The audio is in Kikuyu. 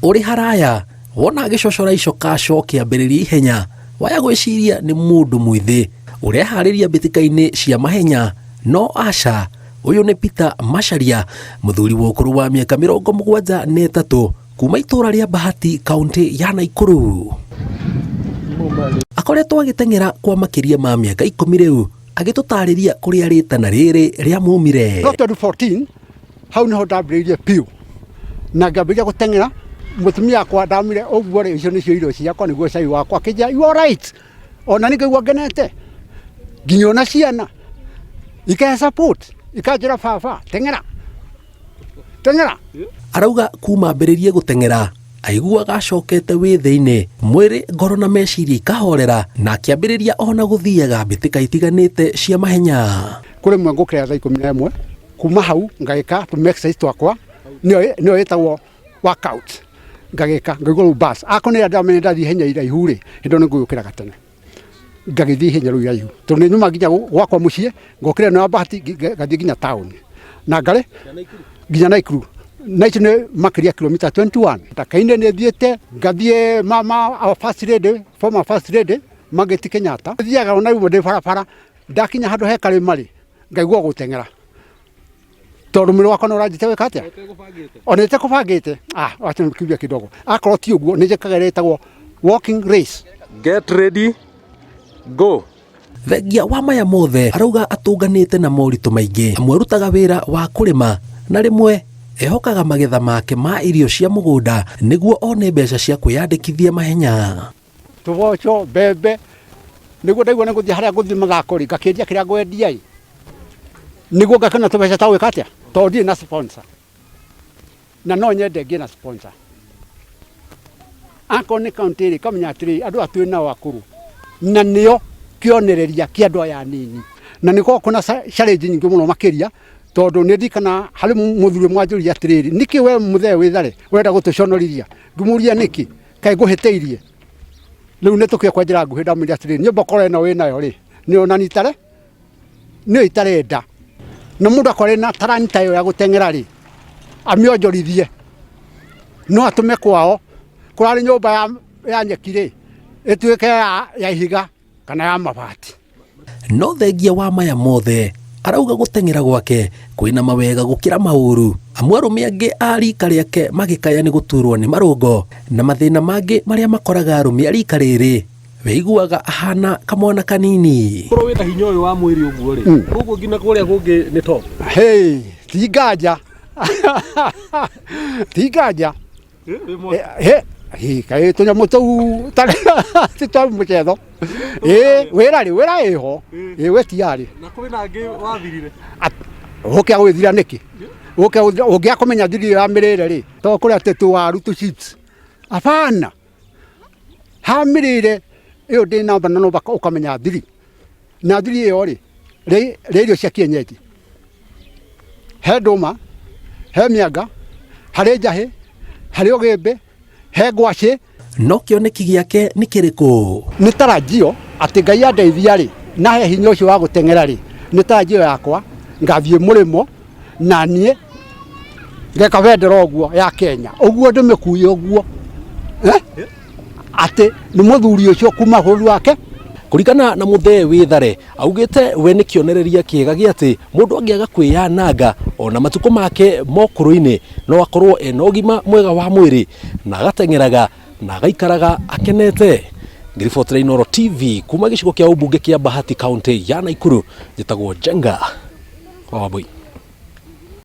Ũrĩ haraya wona agĩcocora icoka acoke ambĩrĩria ihenya waya gwĩciria nĩ mũndũ mwĩthĩ ũreharĩria mbĩtĩka-inĩ cia mahenya no aca. Ũyũ nĩ Peter Macharia, mũthuri wa ũkũrũ wa mĩaka 73 kuma itũũra rĩa Bahati, kaũntĩ ya Naikuru. Akoretwo agĩteng'era kwa makĩria ma mĩaka 10 rĩu, agĩtũtarĩria kũrĩa rĩtana rĩrĩ rĩamumire. No 2014 hau niho ndambĩrĩirie biũ na ngambĩrĩria gũteng'era. Mũtumia wakwa ndamwĩre ũguo rĩ, icio nĩcio irio ciakwa, nĩguo cai wakwa. Akĩnjĩra, "You are right." Ona nĩ ngaigua ngenete, nginya ona ciana ikahe support, ikanjĩra, "Baba, teng'era, teng'era." Arauga kuma ambĩrĩrie gũteng'era aiguaga acokete wĩthĩ-inĩ, mwĩrĩ, ngoro na meciria ikahorera, na akĩambĩrĩria ona gũthiaga mbĩtĩka itiganĩte cia mahenya. Kũrĩ mwe ngũkĩra thaa 11, kuma hau ngagĩka tũ exercise twakwa, nĩyo ĩtagwo workout, ngagĩka ngaigua rĩu bas. Akorwo nĩ ndamenya ndathiĩ ihenya iraihu rĩ, hĩndĩ ĩyo nĩ ngũgĩũkĩraga tene, ngagĩthiĩ ihenya rĩu iraihu, tondũ nĩ nyuma nginya gwakwa mũciĩ, ngokĩra ĩno ya Bahati, ngathiĩ nginya taũni na ngarĩ nginya Naikuru, na icio nĩ makĩria kilomita 21. Ndakaine nĩ thiĩte ngathiĩ mama, our first lady, former first lady Margaret Kenyatta. Thiaga ona rĩmwe ndĩ barabara, ndakinya handũ he karĩma rĩ, ngaigua gũteng'era, tondũ mwĩrĩ wakwa nĩ ũranjĩte gwĩka atĩa ona itekũbangĩte. Ah, wacha nikimbia kidogo. Akorwo ti ũguo, nĩ njĩkaga ĩrĩa ĩtagwo walking race. Get ready, go! Thengia wa maya mothe, arauga atũnganĩte na moritũ maingĩ. Amwe arutaga wĩra wa kũrĩma na rĩmwe ehokaga magetha make ma irio cia mũgũnda nĩguo one mbeca cia kwĩyandĩkithia mahenya. Tũboco, mbembe, nĩguo ndaigua nĩ ngũthiĩ harĩa ngũthiĩ mathako rĩ, ngakĩendia kĩrĩa ngwendia ĩ, nĩguo ngakĩona tũbeca twa gwĩka atĩa, tondũ ndirĩ na sponsor, na no nyende ngĩe na sponsor. Akorwo nĩ county rĩ, ĩkamenya atĩrĩrĩ, andũ aya twĩ nao akũrũ na nĩo kĩonereria kĩa andũ aya anini, na nĩ gũkoragwo kwĩna challenge nyingĩ mũno makĩria, tondũ nĩ ndirikana harĩ mũthuri ũmwe anjũririe atĩrĩrĩ, "Nĩkĩ we mũthee wĩthare ũrenda gũtũconorithia?" Ngĩmũria, "Nĩkĩ? Kaĩ ngũhĩtĩirie?" Rĩu nĩ tũkĩo kwa njĩra nguhĩ ndamwĩrire atĩrĩrĩ, nyũmba korwo ĩno wĩnayo rĩ, nĩ onani itare nĩyo itarenda, na mũndũ akorwo arĩ na taranta ĩyo ya gũteng'era rĩ, amĩonjorithie, no atũme kwao kũrarĩ nyũmba ya nyeki rĩ, ĩtuĩke ya ihiga kana ya mabati. No thengia wa maya mothe, arauga gũteng'era gwake kwĩna mawega gũkĩra maũru, amu arũme angĩ a rika rĩake magĩkaya nĩ gũturwo nĩ marũngo na mathĩna mangĩ marĩa makoraga arũme a rika rĩrĩ, wĩiguaga ahana kamwana kanini. Korwo wĩna hinya ũyũ wa mwĩrĩ ũguo rĩ, koguo nginya kũrĩa kũngĩ nĩ top. Hey, ti nganja, ti nganja. He hi, kaĩ tũnyamũ tũu ti twa mũcetho. Ĩ wĩra rĩ, wĩra ĩho, ĩ we tiarĩ. Na kwĩna angĩ wathirire. Ũkĩa gwĩthira nĩkĩ? Ũkĩa gwĩthira, ũngĩa kũmenya thiri ya mĩrĩre rĩ, to kũrĩa atĩ tũwaru tũ chips. Hapana. Ha mĩrĩre ĩyo ndĩ namba na namba ũkamenya thiri. Na thiri ĩyo rĩ, rĩ irio cia kienyeji. He ndũma, he mĩanga, harĩ njahĩ, harĩ ũgĩmbĩ, he ngwacĩ. No kĩoneki gĩake nĩ kĩrĩkũ? Nĩ tarajio atĩ Ngai andeithia rĩ, na he hinya ũcio wa gũteng'era rĩ, nĩ tarajio yakwa ngathiĩ mũrĩmo na niĩ ngeka bendera ũguo ya Kenya ũguo, ndĩmĩkuie ũguo, eh? Atĩ nĩ mũthuri ũcio kuma bũrũri wake. Kũringana na mũthee Wĩthare, augĩte we nĩ kĩonereria kĩega gĩa atĩ mũndũ angĩaga kwĩyananga ona matukũ make mokũrũ-inĩ no akorwo ena ũgima mwega wa mwĩrĩ na agateng'eraga na agaikaraga akenete. Ngĩribotera Inooro TV kuma gĩcigo kĩa ũmbunge kĩa Bahati, kaũntĩ ya Naikuru, njĩtagwo Njenga wa Wambui.